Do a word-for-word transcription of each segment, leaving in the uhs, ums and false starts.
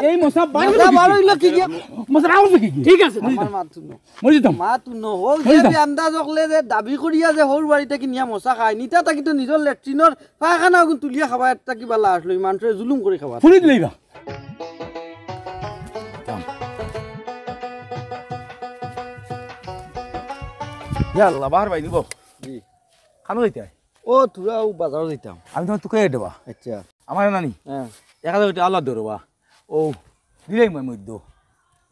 এই মশা বার মশা হইলো বার কি? হইলো কি গিয়া? মশা বার হইলো কি গিয়া? ঠিক আছে, আমার মাত হুনো। মরি যেতাম। মাত হুনো, ও মরি যে যেতাম। আন্দাজ অকলে যে দাবি করিয়া যে হউর বাড়ি থাকি নিয়া মশা খায়, নিতা থাকি তো নিজর লেট্রিনর পায়খানা ওগুন তুলিয়া খাবা, একটা কি বালা আসলো, এই মানুষরে জুলুম করি খাবা। ফুরি দিলেই বা। ইয়া আল্লাহ, বাহার ভাই নিব। জি। খানো যাইতে হয়। ও, তোরা ও বাজারো যাইতাম। আমি তোমার তুকে দেবা। আচ্ছা। আমার নানি। হ্যাঁ। এক হাজার ওইটা আল্লাহ দেবো বা। ও, দিলেই মই মধ্য।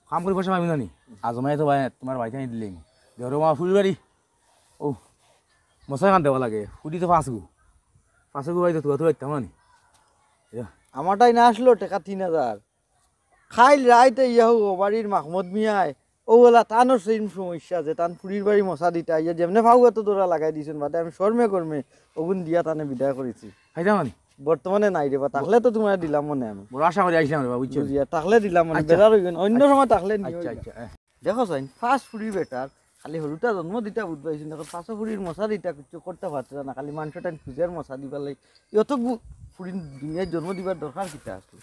কাম করি পয়সা পাবি নানি। আজ মাই তো ভাই, তোমার ভাই তাই দিলেই মই। দেওরে মা ফুল বাড়ি। ও, মশা খান দেওয়া লাগে। ফুটি তো পাঁচ গু। পাঁচ গু ভাই তো তুয়া তো দেখতাম নানি। ইয়া। আমারটাই না আসলো টাকা তিন হাজার। খাইল রাইতে ইয়াহু বাড়ির মাহমুদ মিয়ায়। ও বলা তানোর সেম সমস্যা যে তান ফুরির বাড়ি মশা দিতা। ইয়া যেমনে ফাউয়া তো দৌড়া লাগাই দিছেন বাদে আমি শর্মে কর্মে ওগুন দিয়া তানে বিদায় করেছি। খাইতাম নানি। বর্তমানে নাই রে বা, তাহলে তো তোমার দিলাম মনে আমি। বড় আশা করি আইছিলাম রে বা, বুঝছো? বুঝিয়া, তাহলে দিলাম মনে, আচ্ছা। বেজার হইবেন। অন্য আচ্ছা। সময় তাহলে নিও আচ্ছা, ইয়া। আচ্ছা, হ্যাঁ। দেখো চাইন, ফার্স্ট ফুরি বেটার, খালি হরুটা জন্ম দিতা বুঝ পাইছি না, এখন ফাঁসো ফুরির মশা দিতা কিচ্ছু করতে পারছে না, খালি মানুষটা খুঁজের মশা দিবার লাগি। অত গু-, ফুরি দুনিয়ায় জন্ম দিবার দরকার কিতা আছে?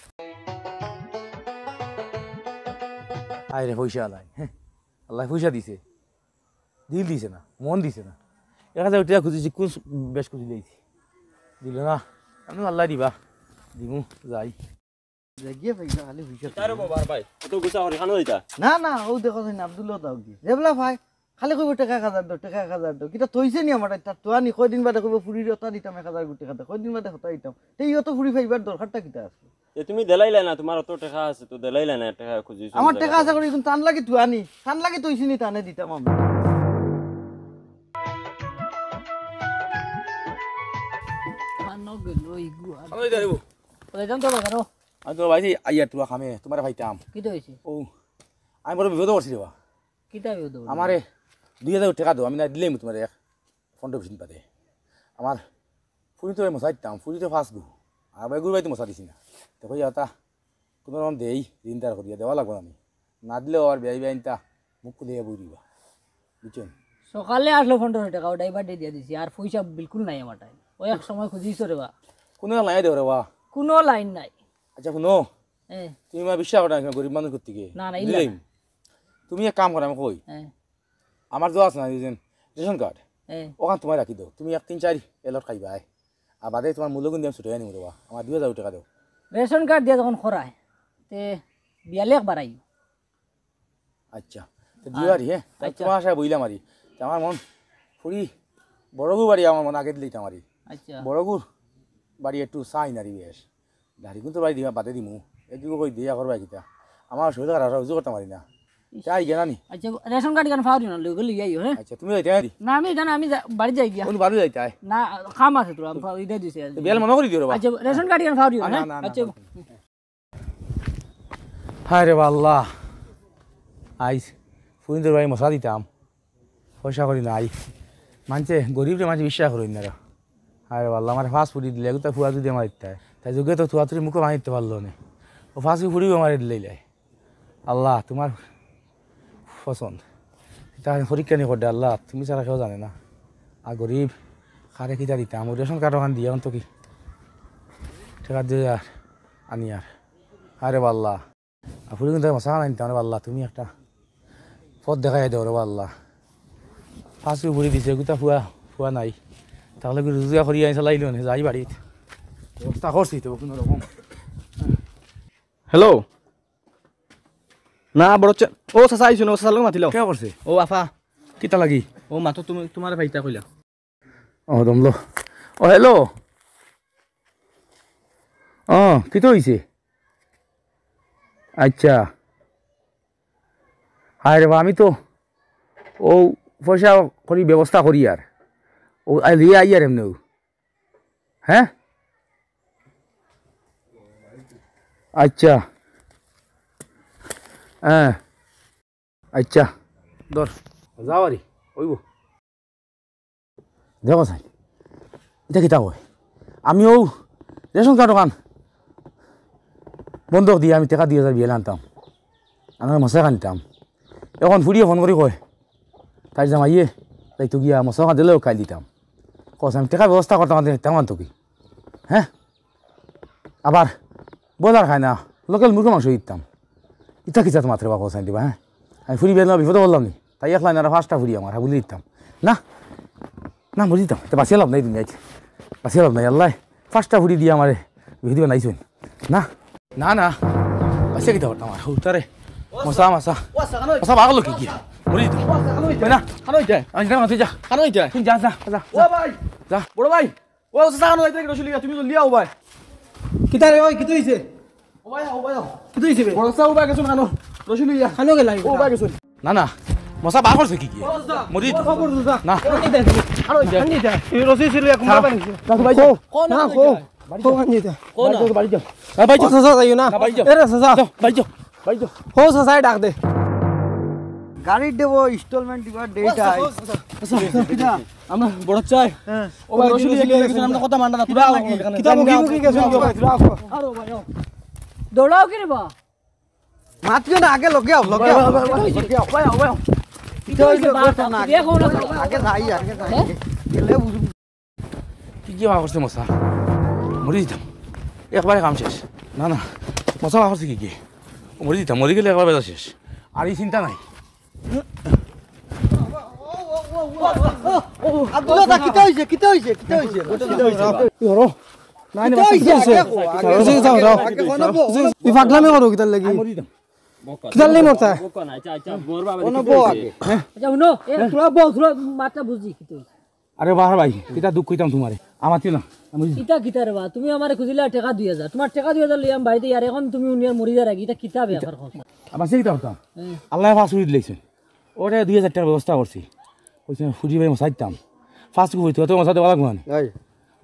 আয় রে পয়সা আলাই, হ্যাঁ। আল্লাহ পয়সা দিছে, দিল দিছে না, মন দিছে না। এক হাজার টেকা খুঁজেছি, কোন বেশ খুঁজি দিয়েছি, দিল না। আমি আল্লাহ দিবা, দিমু, যাই। জাগিয়ে পাইবা খালি হুইসা তার তুলে। বাবার ভাই, অত গুছা করে খানো দিতা? না, না, ও দেখো চাইন আব্দুল্লাহ দাও কি। জেবলা ভাই, খালি কইবো, "টেকা এক হাজার দাও, টেকা এক হাজার দাও।" কিতা তইছে নি আমার তার তো আনি, কয়দিন বাদে কইবো, "ফুরির ওটা দিতাম এক হাজার গু টেকা দাও।" কয়দিন বাদে হতা দিতাম। তে ইও তো ফুরি পাইবার দরকারটা কিতা আছে? এ, তুমি দেলাইলা না, তোমার অত টেকা আছে তো দেলাইলা না, টেকা খুঁজি আমার টেকা আছে করি কিন্তু তান লাগি তুই আনি, তান লাগি তইছে নি তানে দিতাম আমি। আনো গেল ইগু আর। আমি যাইবো। ওই যান তো বাজারো। আমি তো ভাই আইয়া তুয়া খামে, তোমার ভাইতাম। কিতা হইছে? ও, আমি বড় বিপদে পড়ছি রে বা। কিতা বিপদে পড়লি? আমারে দুই হাজার টেকা দাও, আমি না দিলেই তোমার এক পনেরো বিশ দিন বাদে। আমার ফুরি তো মশা দিতাম, ফুরি তো ফাঁস গু। আর ভাই গুরু ভাই তো মশা দিছি না। তো কই তা কোনো রকম দেই, ঋণদার করিয়া দেওয়া লাগবো না আমি। না দিলেও আর বেআই বেআইনতা মুখ খুলিয়া বই দিবা। বুঝছেন? সকালে আসলো পনেরোশো টেকা, ওটাই বাদে দিয়া দিছি। আর পয়সা বিলকুল নাই আমার টাইম। ওই এক সময় খুঁজিস রে বা। কোনো লাইন দেও রে বা। কোনো লাইন নাই। আচ্ছা, শুনো। হ্যাঁ। তুমি আমার বিশ্বাস করো না, গরিব মানুষ করতে গিয়ে। না, না, ইলা বুঝলেন? না। তুমি এক কাম করো, আমি কই। হ্যাঁ। আমার যে আছে না, ওই যে রেশন কার্ড, হ্যাঁ। ওখান তোমায় রাখি দাও। তুমি এক তিন চার এলট খাইবা, আয়। আর বাদে তোমার মূল্যগুণ দিয়ে আমি ছুটে আনি রে বা। আমার দুই হাজার টেকা দাও। রেশন কার্ড দিয়া যখন খরায়, তে বিয়ালে একবার আই। আচ্ছা, তো আর দিবারি, হ্যাঁ? তাই আচ্ছা। তোমার আশায় বইলাম আরি। তো আমার মন ফুরি বড়গু বাড়ি আমার মন আগে দিলেই তো আমারই। আচ্ছা। বড়গুর বাড়ি একটু চাই নারি বেশ। দাড়ি কিন্তু বাড়ি দিবা বাদে দিমু। এদিকে কই দিয়া করবা কিতা? আমার শরীর খারাপ, উজু করতে পারি না। ইস। তাই গেলা নি? আচ্ছা, রেশন কার্ড কেন ফাউরি না? লই গেলে ইয়াই, হ্যাঁ? আচ্ছা, তুমি যাইতে পারি? না, আমি জানো, আমি যা-, বাড়ি যাই গিয়া। কোন বাড়ি যাইতে হয়? না, কাম আছে তো, আমি ফা-, ইটা দিছে আর তো কি। বেল মনে করি দিও রে বা। আচ্ছা, রেশন কার্ড কেন ফাউরি না, না, হ্যাঁ? না, না, আচ্ছা। না। হায় রে বা আল্লাহ, আইজ ফুরিন্দর ভাই মশা দিতাম, পয়সা করি নাই। মানছে গরিব রে, মানছে বিশ্বাস করইন না রে। হায় রে বা আল্লাহ, আমার ফাঁস ফুটি দিলে, এগুতা ফুয়া যদি আমার ইত্যা, তাই যোগে তো তুয়া তুরি মুখে ভাঙিতে পারলো না। ও ফাঁস ফুড়িও আমার দিলে লাই। আল্লাহ, তোমার পছন্দ। এটা পরীক্ষা নিয়ে করতে আল্লাহ, তুমি ছাড়া কেউ জানে না। আর গরিব, কারে কিতা দিতাম, ও রেশন কার্ড ওখান দিয়ে, এখন তো কি? টেকা দিয়ে আর আনি আর। আরে বা আল্লাহ। আর ফুড়ি কিন্তু মশা আনতাম রে বা আল্লাহ, তুমি একটা পথ দেখাই দেও রে বা আল্লাহ। ফাঁসি ফুড়ি দিছে, গুতা ফুয়া, ফুয়া নাই। তাহলে কি রুজিয়া করি আনি চালাইলো নে, যাই বাড়িত। ব্যবস্থা করছি তো কোনো রকম। হ্যালো। না, বড় চে-, ও চাচা আইছো না, ও চাচার লগে মাতিলাও। কিতা করছে? ও আফা। কিতা লাগি? ও মাতো তুমি, তোমার ভাইটা কইলা। ও, দমলো। ও, হ্যালো। ও, কিতা হইছে? আচ্ছা। হায় রে বা, আমি তো ও পয়সা করি ব্যবস্থা করি আর। ও, আই লিয়ে আই আর এমনেও। হ্যাঁ? আচ্ছা। হ্যাঁ। আচ্ছা। ধর। যাও আরি। অইবো। দেখো চাই, ইটা কিতা কয়? আমি অউ রেশন কার্ড ওখান বন্ধক দিয়া আমি টেকা দুই হাজার বিয়ালে আনতাম, আনার মশা আনতাম। এখন ফুড়িয়ে ফোন করি কয়, তাই জামাইয়ে তাই তো গিয়া মশা ওখান দিলেও খাই দিতাম। কস আমি টেকার ব্যবস্থা করতাম, আমি তেমন তো কি, হ্যাঁ? আবার বজার খায় না, লোকাল মুরগি মাংস দিতাম। ইতা কিতা তোমার বাবা কোথায় দিবা, হ্যাঁ? আমি ফুরি বেদনা বিপদে বললাম নি, তাই একলা না, পাঁচটা ফুরি আমার, হ্যাঁ, বলি দিতাম। না, না, মরি দিতাম, তো বাঁচিয়া লাভ নাই দুনিয়াত, বাঁচিয়া লাভ নাই। আল্লাহ পাঁচটা ফুরি দিয়া আমারে বিধি বানাইছইন। না, না, না, বাঁচিয়া কিতা করতাম আর? হুতারে মশা, মশা, মশা পাগল কি কি? মরি দিতাম। ওই না, খানো হইতে। আমি যেটা মাথায় যা। খানো হইতে। তুই যা, যা, যা, ও যা। ভাই। যা। বড় ভাই। ও চাচা, খানো হইতে, রসুন লিয়া, তুমি জলদি আও ভাই। কিতা রে, ওই, কিতা হইছে? ও ভাই, ও ভাই, ও। কিতা হইছে বে? বড় চাচা, ও ভাই গেছইন খানো। রসুন লিয়া। খানো গেলা ও ভাই গেছইন। না, না, মশা বার করছে কি কি? ও চাচা, মরি দিতাম। ও খবর চাচা। না। খানো হইতে। খানো হইতে। এই রসি ছিল এক খাও। মুঠা পানি ছিল। না, ভাই, কো, কো না, না, কো। কো আনি দে। কো না? বাড়ি যাও, বাড়ি যাও। এ, বাড়ি ও যাও। চাচা, যাইও না। না, বাড়ি যাও। এ রে চাচা। যাও, বাড়ি যাও, বাড়ি যাও। ও চাচা, ডাক দে। গাড়ির দেবো installment দিবার date আই। চাচা, চাচা, কিতা? আমরা বড় চাই। হ্যাঁ। ও ভাই, রসুন লিয়া গেছে, আমরা কথা মানতা না। তোরা আও এখানে। কিতা মুখি মুখি গেছো, যাও, যাও, যাও। আরো ভাই, আও। দৌড়াও কি রে বা? মাতিও না, আগে লগে আও, লগে আও। ভাই, ভাই, ভাই, ভাই। লগে আও, ভাই, আও, ভাই, আও। কিতা হইছে, কিতা হইছে, বাপ? কথা না, আগে যাই, আগে যাই। হ্যাঁ? গেলে বুঝুম। কি কি বার করছে মশা? মরি দিতাম। একবারে কাম শেষ। না, না, মশা বার করছে কি কি? মরি দিতাম, মরি গেলে একবার বেজা শেষ। আর এই চিন্তা নাই। আব্দুল্লাহ দা, কিতা হইছে? কিতা হইছে? কিতা হইছে? কি হলো? না, না, কিতা হইছে? আগে কও, আগে যাও, যাও। আগে কও না, বউ। এই পাগলামি করো কিতার লাগি? আমি মরি দিতাম। কিতার লাগি মরতা? বউক না, আচ্ছা, আচ্ছা, বউর বাবা কোনো দেখি বউ হইছে। আগে। আচ্ছা, হুনো, এ, তোরা বউ, তোরা মাতটা বুঝি কিতা হইছে? আরে বাহ ভাই, কিতা দুঃখ কইতাম তোমারে। আমাতিও না, আমি বুঝি। ইতা কিতা রে বা? তুমি আমারে খুজিলা টেকা দুই হাজার। তোমার টেকা দুই হাজার লইয়া আমি বাড়িত আইয়ার, এখন তুমি উনিয়ার মরি যার আগে, ইতা কিতা ব্যাপার কও? আবার সেই কিতা কথা? হ্যাঁ। আল্লায় পাঁচ উড়ি দিলাইছে। ওরে দুই হাজার টেকার ব্যবস্থা করছি। কইছে, "ফুরি ভাই মশা দিতাম।" পাঁচ কো ফুরি, তুই তো মশা দেওয়া লাগবো না। এই।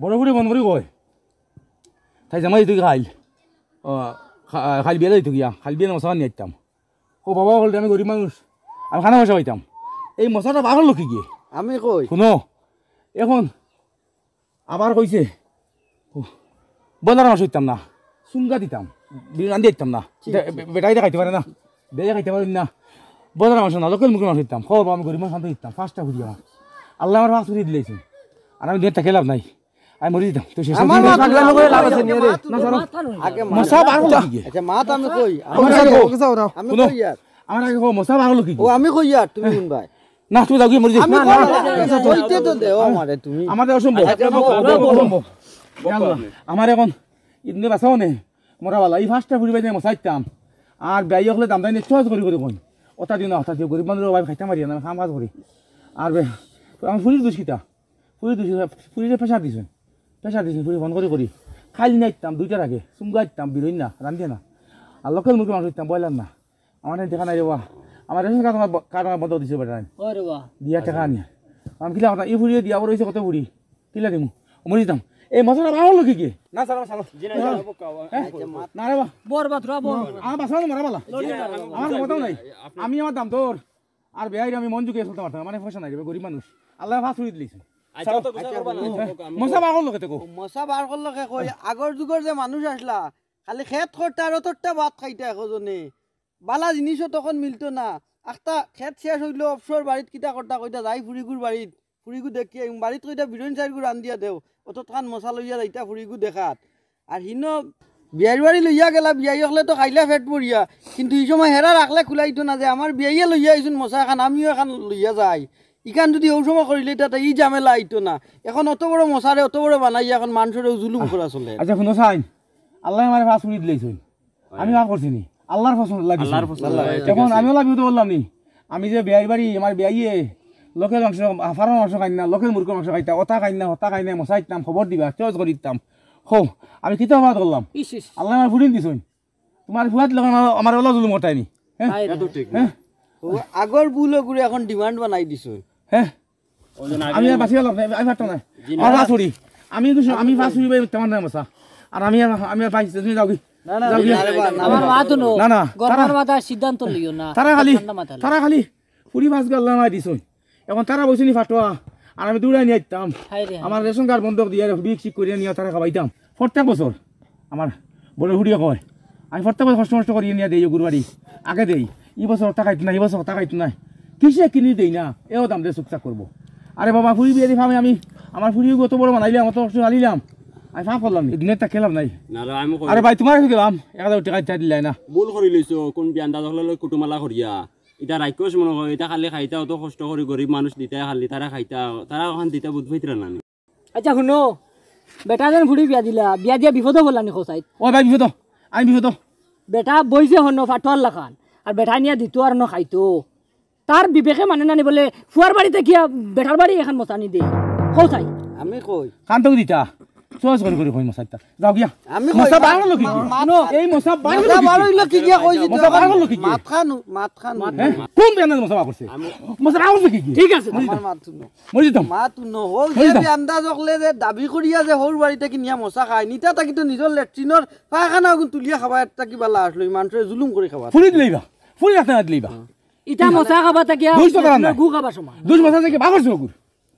বড় ফুরি বন্ধ করি কয়। তাই জামাই তুই খাইল। ও, খা-, খাইল বিয়া দিত গিয়া, খাইল বিয়া মশা নিয়া আইতাম। ও বাবা, বলতে আমি গরিব মানুষ, আমি খানা পয়সা পাইতাম। এই মশাটা বার করলো কি গিয়ে? আমি কই? শুনো, এখন আবার কইছে, ও, বয়লার মাংস দিতাম না, সুঙ্গা দিতাম, বিড়ি রান্ধি দিতাম না। ঠিক, এটা ঠিক। বে-, বেটাই তো খাইতে পারে না, বেয়ে খাইতে পারে না। বয়লার মাংস না, লোকাল মুরগি মাংস দিতাম। খবর পাও, আমি গরিব মানুষ, শান্তি দিতাম, পাঁচটা ফুরি আমার। আল্লায় আমার পাঁচ ফুরি দিলাইছে। আর আমি দুনিয়াত থাকি লাভ নাই। আমি মরি দিতাম। তো শেষ আমার দিন মাত পাগলামি করে লাভ আছে নি রে? মাত না, ছাড়ো। মাথা নয়। আগে মাত। মশা বার করলো কি গিয়ে? আচ্ছা, মাত আমি কই। আমার আগে কও। আমি কই আর। আমি শুনো। কই আর। আমার আগে কও, মশা বার করলো কি ও, গিয়ে? আমি কই আর, তুমি কোন ভাই? না, তুমি যাও গিয়ে মরি যাও। আমি না, কই না, আর। না, না, না, না। কইতে তো দেও আমারে তুমি। আমাদের অসম্ভব। আচ্ছা, বকো, বকো, বকো। অসম্ভব। ইয়া আল্লাহ, আমার এখন ইদনে বাঁচাও নে। মরা বালা, এই পাঁচটা ফুরি বাইদে মশা দিতাম। আর বেয়াই অকলে দাম দাই নে চয়েস করি করি কইন। ওটা দিও না, ওটা দিও, গরিব মানুষ অভাবে খাইতে পারি না, আমি কাম কাজ করি। আর বে-, আমার ফুরির দুষ কিতা? ফুরি দুষ, ফুরিরে প্রেশার দিছে। প্রেশার দিছে, ফুরি ফোন করি করি। খাইল না দিতাম, দুইটার আগে। সুঙ্গা দিতাম, বিরইন না, রান্ধে না। আর লোকাল মুরগি মাংস দিতাম, বয়লার না। আমার নাই দেখা নাই রে বা। আমার রেশন কার্ড আমার ব-, কার্ড আমার বন্ধ দিছে বেটা নাই। ওরে বা। দিয়া টেকা আনিয়া। আমি কিলা কথা, এই ফুরিয়ে দিয়া, আবার হইছে কত ফুরি? কিলা দিমু? মরি দিতাম। এই মশাটা বার করলো কি গিয়ে? না, ছাড়ো, ছাড়ো। জি, না, হ্যাঁ। ছাড়ো, বউক, হ্যাঁ? আচ্ছা, মাত। না রে বা। বর বাত, রা বর। না, আমার বাঁচানো মরা বালা। লড়ি না, লড়ি না। আমার মতাও নাই। আমি আমার দাম দর। আর বেয়াইরে আমি মন জুগিয়া চলতে পারতাম না, মানে পয়সা নাই রে, গরিব মানুষ। আল্লায় পাঁচ ফুরি দিলাইছে। আচ্ছা, তো বিচার করবা না। হ্যাঁ, মশা বার করলো কেতে কও? মশা বার করলো কে কই? আগর যুগর যে মানুষ আসলা, খালি খেত করতা আর অতটা ভাত খাইতা একজনে। বালা জিনিসও তখন মিলতো না। আখতা খেত শেষ হইলো, অবসর বাড়িত কিতা করতা কইতা, যাই ফুরিগুর বাড়িত, ফুরিগু দেখি আইমু, বাড়িত কইতা বিরইন চাইরগু রান্ধিয়া দেও, অতখান মশা লইয়া যাইতা ফুরিগু দেখাত। আর হিনো বিয়াইর বাড়ি লইয়া গেলা, বিয়াই অকলে তো খাইলা পেট ভরিয়া, কিন্তু ই সময় হেরা রাখলে কুলাইতো না যে আমার বিয়াইয়ে লইয়া আইছইন মশা এখান, আমিও এখান লইয়া যাই। ইখান যদি অউ সময় করিলে তাতে ই ঝামেলা আইতো না। এখন অত বড় মশারে অত বড় বানাইয়া এখন মানষরেও জুলুম করা চলে। আচ্ছা, হুনো চাইন, আল্লায় আমারে পাঁচ ফুরি দিলাইছইন। আমি মাফ করছি নি। আল্লাহর পছন্দ লাগি। আল্লাহর পছন্দ লাগি। এখন আমিও লাভ তো বললাম নি। আমি যে বিয়াই বাড়ি, আমার বিয়াইয়ে লোকের মাংস, ফারার মাংস খাই না, লোকের মুরগির মাংস খাইতা, ওটা খাই না, হতা খাই না, মশা দিতাম, খবর দিবা, চয়েস করি দিতাম। হো, আমি কিতা অপরাধ করলাম? ইস, ইস। আল্লায় আমার ফুরিন দিছইন। তোমার ফুয়াত লগে আমার, আমার ওলা জুলুম করতাই নি। হ্যাঁ? হায় রে। এত ঠিক না। হ্যাঁ? ও আগর ভুল ওগুলো এখন demand বানাই দিছইন। হ্যাঁ? ওই জন্য আগে আমি আর বাঁচি গেলাম না, আমি পারতাম না। জি না। আমার পাঁচ ফুরি। আমি কিছু, আমি পাঁচ ফুরি ভাই তেমন নাই মশা। আর আমি আর, আমি আর পাইছি, তুমি যাও কি? না, না, যাও কি? না, না, না, আমার না। মাত হুনো, না, না, গরমের তারা, মাথায় সিদ্ধান্ত লইও না। তারা খালি, ঠান্ডা মাথায় লইও। তারা খালি ফুরি পাঁচ গাল লামাই দিছইন। এখন তারা বইছইন নি ফাটোয়া, আর আমি দৌড়াই নিয়া আইতাম। হায় রে, হায়। আমার রেশন কার্ড বন্ধক দিয়া, বিক শিক করিয়া নিয়া তারা খাবাইতাম। প্রত্যেক বছর আমার বড় ফুরিয়ে কয়, আমি প্রত্যেক বছর কষ্ট মষ্ট করিয়া নিয়া দেই ওগুর বাড়ি, আগে দেই, ই বছর ওটা খাইতো না, ই বছর ওটা খাইতো না। কিসে কিনি দেই না, এও দাম দে চুকচাক করবো। আরে বাবা, ফুরি বিয়া দি ফামে আমি, আমার ফুরিও অত বড় বানাইলাম, অত কষ্ট চালিলাম। আমি ফাঁক করলাম নি, দুনিয়াত থাকি লাভ নাই। না রে, আমি কই আরে ভাই, তুমার কাছে গেলাম, এক হাজার টেকা ইতা দিলাই না। ভুল করি লইছো, কোন বিয়ানটা দখলে লই কুটুমালা করিয়া। ইটা রাক্ষস মনে হয়, ইটা খালি খাইতা অত কষ্ট করি গরিব মানুষ দিতা খালি, তারা খাইতা, তারা অখান দিতা বুঝ পাইতরা না নি। আচ্ছা হুনো, বেটা যেন ফুড়ি বিয়া দিলা, বিয়া দিয়া বিপদো পড়লা নি কও চাই। ও ভাই বিপদ, আমি বিপদ। বেটা বইছে হনো ফাটোয়ার লাখান, আর বেটা নিয়া দিতো আর ন খাইতো। তার বিবেকে মানে না নি বলে ফুয়ার বাড়িত গিয়া বেটার বাড়ি এখান মশানি দে। কও চাই। আমি কই। কান তো দিতা। সহজ করি করি কই মশাইতা। যাও গিয়া। আমি কই। মশা বার অইলো কি? মা-, মা-, এই মশা বার অইলো মশা কি? বার অইলো কি গিয়া কইছি তো মশা বার অইলো কি? মাত খান, মাত খান। হ্যাঁ? কোন বিয়ানে মশা বার করছে? মশা বার করছে কি? ঠিক আছে। আমার মাত হুনো। মরি যেতাম। মাত হুনো। হউ মরি যে যেতাম। আন্দাজ অকলে যে দাবি করিয়া যে হউর বাড়িত থাকি নিয়া মশা খায়, নিতা থাকি তো নিজর লেট্রিনর পায়খানা অগুন তুলিয়া খাবা, একটা কিবা লাশ লই, মানুষরে জুলুম করি খাবা। ফুড়ি দিলাইবা। ফুড়ি রাখতে না দিলাইবা। ইটা মশা খাবা থাকিয়া দুইশো টাকা নাই। গু খাবা সমান। দুইশো মশা থাকি বাগর সগুর।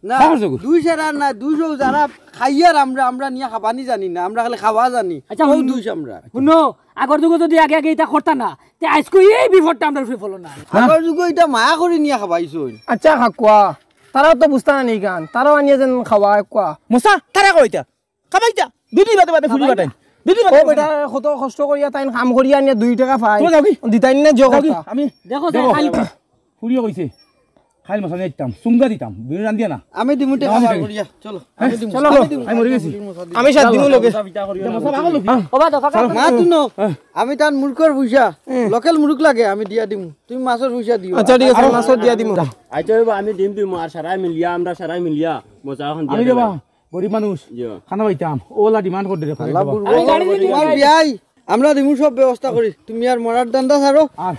না, বাগর সগুর। দুইশো আর নাই, দুইশো যারা খাইয়ার আমরা, আমরা নিয়া খাবানি জানি না, আমরা খালি খাওয়া জানি। আচ্ছা, কও হুন-, দুইশো আমরা। হুনো, আগর যুগে যদি আগে আগে ইটা করতা না, তে আইজকু এই বিপদটা আমরার উপরে পড়লো না। আগর যুগে ইটা মায়া করি নিয়া খাবাইছইন। আচ্ছা, খাকুয়া, তারাও তো বুঝতা না নি কান, তারাও আনিয়া যেন খাওয়া খাকুয়া। মশা, তারা কইতা। খাবাইতা। দুই দিন বাদে বাদে ফুড়ি বাটাইন। দুই দিন বাদে ও বাদে। বেটা, কত কষ্ট করিয়া তাইন কাম করিয়া আনিয়া দুই টেকা পায়। তুমি যাও কি? দিতাইন না যে যাও কি? কথা। আমি দেখো, দেখো। খালি ফুড়িয়ে কইছে। খাইল মশা নিতাম, সুঙ্গা দিতাম, বিড়ি রান্দিয়া না। আমি দিমু টেকা বার করিয়া। চলো, হ্যাঁ? আমি দিমু। চলো, আমি দিমু। আমি মরি গেছি। আমি সাত দিমু লগে। মশা পাগল নাকি? ওবা দফা কর। মাত হুনো, হ্যাঁ। আমি তান মুরগর পয়সা, হ্যাঁ। লোকাল মুরগ লাগে, আমি দিয়া দিমু। তুমি মাছর পয়সা দিও। আচ্ছা, ঠিক আছে, মাছর দিয়া দিমু। আচ্ছা, ওবা আমি দিমু, দিমু, আর সারাই মিলিয়া, আমরা সারাই মিলিয়া, মজা অখন দিয়া আমি দিমু। দেবা, গরিব মানুষ, জি। খানা পাইতাম, ওলা ডিমান্ড করে দিলে, আল্লাহ বুড়ো। আমি গাড়ি দিয়ে তোমার বিয়াই, আমরা দিমু সব ব্যবস্থা করি। তুমি আর মরার ধান্দা ছাড়ো। আর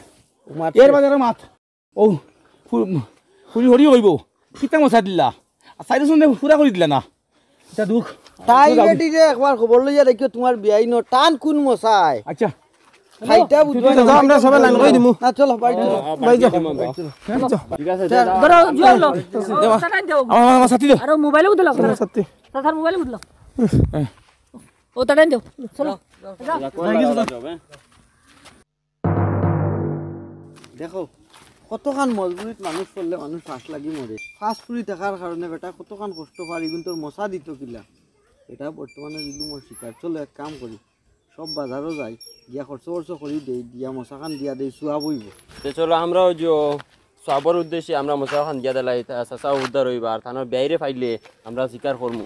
মাত এর বাজারে মাত। ও, ফু-, ফুরি হরি হইব। কিতা মশা দিলা? আর সাইডে শুনলে পুরা করি দিলা না। এটা দুঃখ। তাই দুঃখ। রেডি রে, একবার খবর লইয়া দেখিও তোমার বিয়াই ন টান কোন মশায়। আচ্ছা। খাইতা বুঝবা না। যাও, আমরা সবাই লাইন করি দিমু। না, চলো, বাড়ি চলো। বাড়ি যাও। বাড়ি চলো। ঠিক আছে, ধরো, জুয়ালো। দেওয়া। ও, তাড়াই দেও। আমার, আমার সাথী দেও। আরে, মোবাইলে উঠলো। আমার সাথী। তার মোবাইলে উঠলো। হ্যাঁ। ও, তাড়াই দেও। চলো। যাও। দেখো, কতখান মজবুরিত মানুষ পড়লে মানুষ ফাঁস লাগি মরে। ফাঁস ফুরি থাকার কারণে বেটা কতখান কষ্ট পার, ইগুন তোর মশা দিত কিলা। এটা বর্তমানে জুলুমর শিকার। চলো এক কাম করি, সব বাজারও যাই, গিয়া খরচ খরচ করি দেই, দিয়া মশাখান দিয়া দেই, সুয়াব অইব। তে চলো আমরাও যে সওয়াবর উদ্দেশ্যে আমরা মশাখান দিয়া দিলাই, তা চাচাও উদ্ধার অইবা, আর তানর বিয়াইরে পাইলে আমরা স্বীকার করমু।